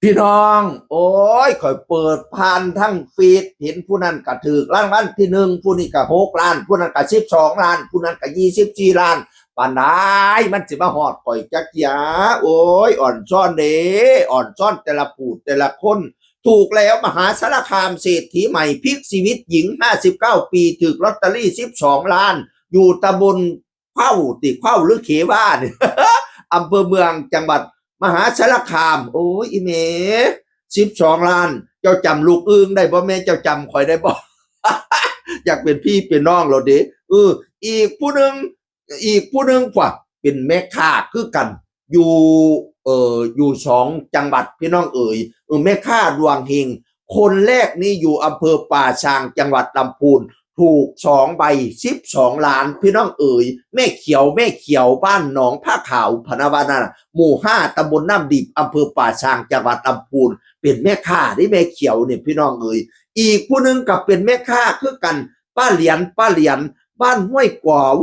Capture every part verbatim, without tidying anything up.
พี่น้อง โอ้ย ข่อยเปิดผ่านทั้งฟีด เห็นผู้นั้นก็ถืกรางวัลที่หนึ่ง ผู้นี้ก็หกล้าน ผู้นั้นก็สิบสองล้าน ผู้นั้นก็ยี่สิบสี่ล้าน ปานใดมันสิมาฮอดข่อยจักเทื่อ โอ้ย อ่อนซ้อนเด้ อ่อนซ้อนแต่ละผู้แต่ละคน ถูกแล้ว มหาสารคามเศรษฐีใหม่พลิกชีวิตหญิง ห้าสิบเก้าปี ถืกลอตเตอรี่ สิบสองล้าน อยู่ตำบล เข้าติเข้าหรือเขว่าเนี่ย อำเภอเมืองจังหวัดมหาสารคาม โอ้ย อีเม สิบสองล้าน เจ้าจำลูกอึ่งได้บ่แม่ เจ้าจำข่อยได้บ่ อยากเป็นพี่เป็นน้องเราเด้ เออ อีกผู้หนึ่ง อีกผู้หนึ่งกว่า เป็นแม่ค้าคือกัน อยู่ เอ่อ อยู่สองจังหวัดพี่น้องเอ๋ย เออ แม่ค้าดวงเฮง คนแรกนี่อยู่อำเภอป่าซางจังหวัดลำพูน ถูกสองใบ สิบสองล้าน พี่น้องเอ๋ย แม่เขียว แม่เขียว บ้านหนองผ้าขาว พะนะว่านั่นน่ะ หมู่ห้า ตำบลน้ำดิบ อำเภอป่าซาง จังหวัดลำพูน เป็นแม่ค้าที่แม่เขียวเนี่ยพี่น้องเอ๋ย อีกผู้หนึ่งก็เป็นแม่ค้าคือกัน ป้าเหรียญ ป้าเหรียญ บ้านห้วยกวาว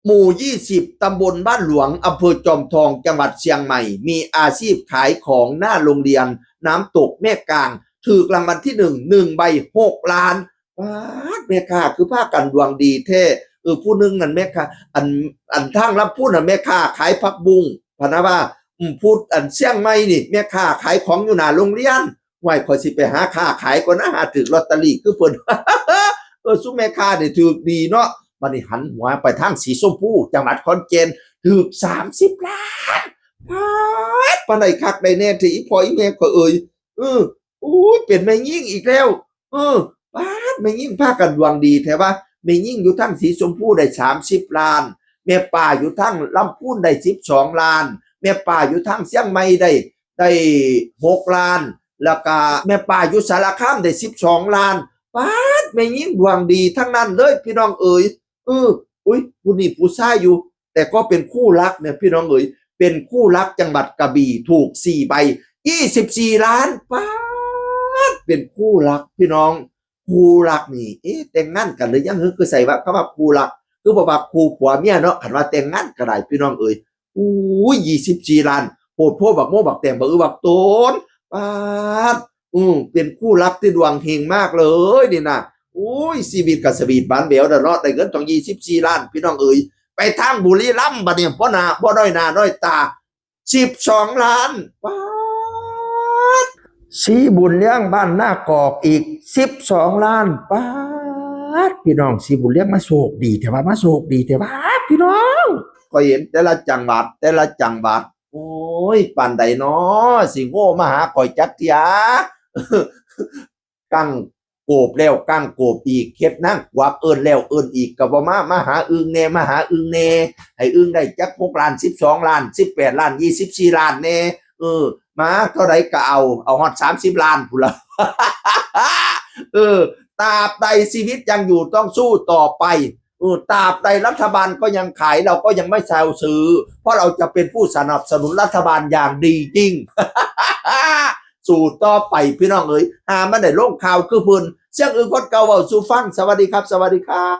หมู่ ยี่สิบ ตำบลบ้านหลวง อำเภอจอมทอง จังหวัดเชียงใหม่ มีอาชีพขายของหน้าโรงเรียนน้ำตกแม่กลาง ถืกรางวัลที่หนึ่ง หนึ่งใบ หกล้าน ป๊าด แม่ค้าคือพากันดวงดีแท้ เออ ผู้หนึ่งนั่นแม่ค้า อัน อันทางลำพูนน่ะแม่ค้าขายผักบุ้ง พะนะว่า อืม พูดอันเชียงใหม่นี่ แม่ค้าขายของอยู่หน้าโรงเรียน ห้วย ข่อยสิไปหาค้าขายก่อนนะ หาถืกลอตเตอรี่คือเพิ่น เออ ซุมแม่ค้านี่ถืกดีเนาะ บัดนี้หันหัวไปทางสีชมพู จังหวัดขอนแก่น ถืก สามสิบล้าน ป๊าด ปานใดคักใดแน่เถอะ อีพ่ออีแม่ข่อยเอ๋ย เออ โอ้ย เป็นแม่ยิ่งอีกแล้ว เออ ป๊าด แม่ยิ่งพากันดวงดีแท้ว่า แม่ยิ่งอยู่ทางสีชมพูได้ สามสิบล้าน แม่ป้าอยู่ทางลำพูนได้ สิบสองล้าน แม่ป้าอยู่ทางเชียงใหม่ได้ ได้ หกล้าน แล้วก็แม่ป้าอยู่สารคามได้ สิบสองล้าน ป๊าด แม่ยิ่งดวงดีทั้งนั้นเลยพี่น้องเอ๋ย เออ อุ้ย ผู้นี้ผู้ชายอยู่ แต่ก็เป็นคู่รักเนี่ยพี่น้องเอ๋ย เป็นคู่รักจังหวัดกระบี่ ถูกสี่ใบ ยี่สิบสี่ล้าน ป๊าด เป็นคู่รักพี่น้อง คู่รักนี่ เอ๊ะ แต่งงานกันหรือยัง คือใส่ว่าคำว่าคู่รัก คือบอกว่าคู่ผัวเมียเนาะ คันว่าแต่งงานก็ได้พี่น้องเอ๋ย อู้ย ยี่สิบสี่ล้าน โพดโพบักโมบักแตงบักอื้อบักโตน ป๊าด อืม เป็นคู่รักที่ดวงเฮงมากเลยนี่นะ อุ้ย ชีวิตก็สวีทหวานแหววแล้วเนาะ ได้เงินต้อง ยี่สิบสี่ล้าน พี่น้องเอ๋ย ไปทางบุรีรัมย์บัดนี้ บ่หน้า บ่น้อยหน้าน้อยตา สิบสองล้าน ป๊าด สีบุญเลี้ยงบ้านหน้ากอกอีก สิบสองล้าน ป๊าด พี่น้อง สีบุญเลี้ยงมาโชคดีแท้ว่า มาโชคดีแท้ว่า พี่น้อง ก็เห็นแต่ละจังหวัด แต่ละจังหวัด โอ้ย ปานใดน้อ สิโง่มาหาข่อยจักเทื่อ กั้งโกบแล้วกั้งโกบอีก เฮ็ดนางกวักเอิ้นแล้วเอิ้นอีก ก็บ่มา มาหาอึ่งแน่ มาหาอึ่งแน่ ให้อึ่งได้จัก หกล้าน สิบสองล้าน สิบแปดล้าน ยี่สิบสี่ล้านแน่ เออ มาเท่าใดก็เอา เอาฮอด สามสิบล้านพุ้นละ เออ ตราบใดชีวิตยังอยู่ต้องสู้ต่อไป เออ ตราบใดรัฐบาลก็ยังขาย เราก็ยังไม่เซาซื้อ เพราะเราจะเป็นผู้สนับสนุนรัฐบาลอย่างดียิ่ง สู้ต่อไปพี่น้องเอ๋ย หามันได้ลงข่าวคือเพิ่น เสียงอึ่งคนเก่าเว้าสู่ฟัง สวัสดีครับ สวัสดีครับ